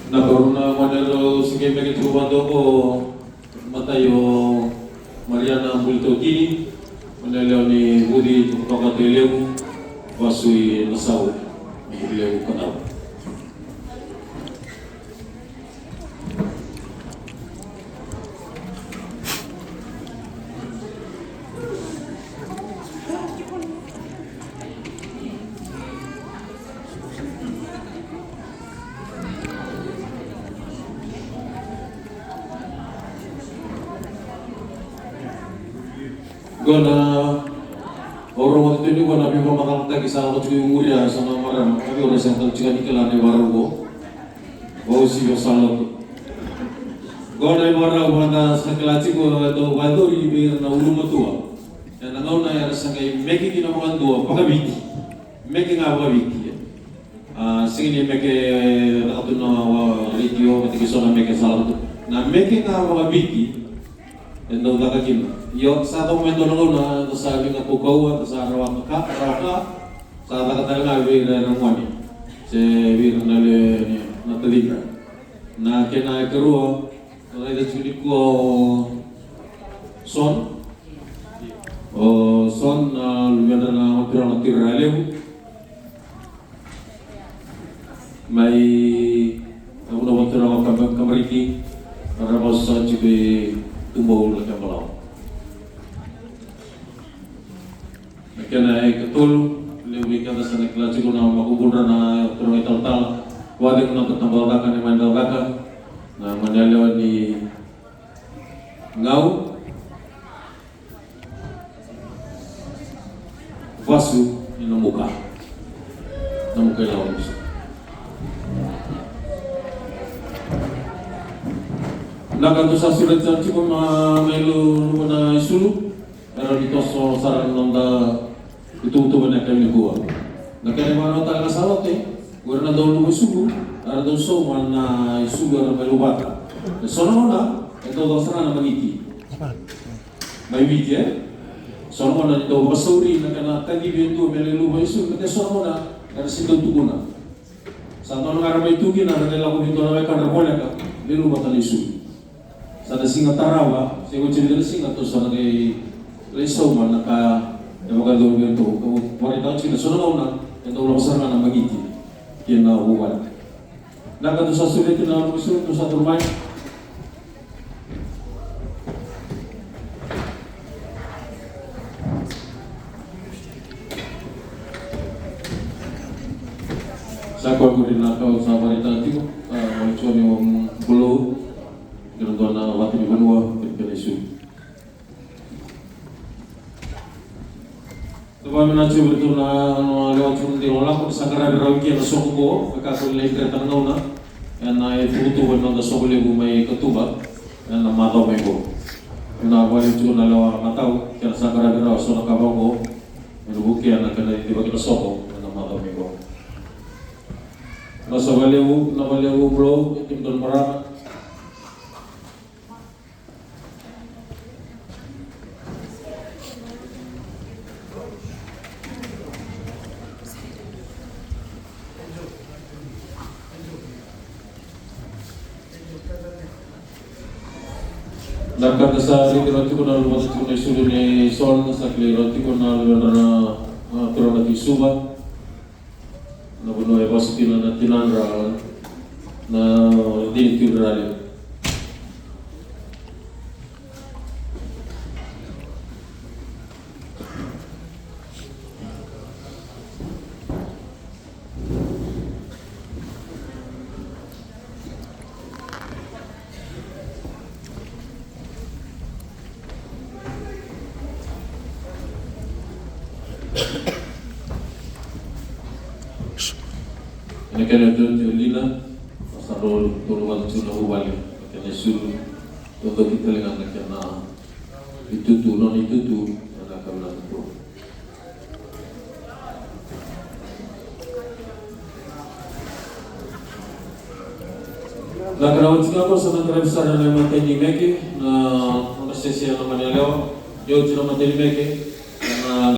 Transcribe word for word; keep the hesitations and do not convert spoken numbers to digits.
Na karua na gone rau se qai meke tiko vakadua qo, matai o Mariana Bulitokini, gone yalewa ni Vuci, Tokatoka, Tailevu, vasu i Nasau, Vuci Levu, Kadavu. Qo na, au rogoca tiko ni qo na veivakamacalataki sa lako tiko i muri, a, so na marama, a, vei ira sa qai tiko ni kila na ivakarau qo. Vausi, vausi sa lako. Qo na ivakarau vaka sa kila tiko, e dau vakayacori vei ira na ulumatua ena gauna era sa qai meke kina vakadua vakaviti. Meke ga vakaviti, e. A, sega ni meke, e, caka tu na, a, retio, vata kei so na meke sa lako tu. Na meke ga vakaviti, e dau caka kina. Io, sa toka mai e dua na gauna, eda sa via kaukauwa, eda sa rawa ka, rawa ka, sa caka tale ga vei ira na gone. Se vei ira na lewe ni, na tacina. Na kena ikarua, raica tiko nikua o Son. O Son, na luvedra na Turaga na Tiralevu. Mai na vanua o Turaga o Kama-, Kamariki, na ra vasu saka tiko i Tubou, Lakebalawa. Na kena ikatolu, levu vei keda sa na kila tiko na makubudra na turaga italatala. Vakacegu na noda tabana caka, na mani tabana caka, na gone yalewa ni Gau. Vasu ni Namuka. Namuka i Lawa. Na ka dou sa sureti tiko mai, mai lu-, luvei na isulu. Era ni toso sara na noda ituvatuva ena yakavi nikua. Na kena ivakarau tale ga sa oti, o ira na dau luva i suqu, era dau sauma na isulu era mai luvata. E so na gauna, e dau caka sara ga na magiti. Mai Viti, e? So na gauna ni dau vakasauri na kena kacivi e dua me lai luva i suqu, e so na gauna era sega ni dau tukuna. Sa dua na gauna mai tu kina, ra lai lako vei dua na wekadra voleka, lai luvata na isulu. Sa na siga tarava, se oti e vica na siga, tou sa na qai lai sauma na ka e vakayacori vei iratou. Kau vakaraitaka tiko ni so na gauna e dau lako sara ga na magiti kei na vuvale. Na ka tou sa sureti na vakasureti tou sa turu mai. Sa koya qori na ka au sa vakaraitaka tiko, sa maliwa tiko ni o Bulou, kei na dua na vata ni vanua, kei na isulu. Sa vakavinavinaka tiko vei iratou na, na lewe tiko ni dui lako, ni sa qaravi rawa kina na soko qo, me kakua ni lai dre tale na gauna, ena ituvatuva ni noda soko levu mai Katuba. Ena macawa mai qo. Ena vale tiko na lewa matau, kena sa qaravi rawa so na ka vaqo. Ena vukea na kena cicivaki na soko, ena macawa mai qo. Na sa valevu, na valevu Bulou, e timi dua na marama. Na ka da sa raici rawa tiko na luvata tiko na isulu nei Son, sa kilai rawa tiko na luvena na, na turaga na Tisuva. Na vanua e vasu kina na tinadra na dini tiko rale. Na kena iotioti o Lina, sa rau tolu vata tu na vuvale, na kena isulu, dodoki tale ga na kena itutu, nona itutu, na ka vinaka tu. Na ka na oti ga ko sa na draiva sara na matai ni meke, na nona sese na mani yalewa, ni oti na matai ni meke,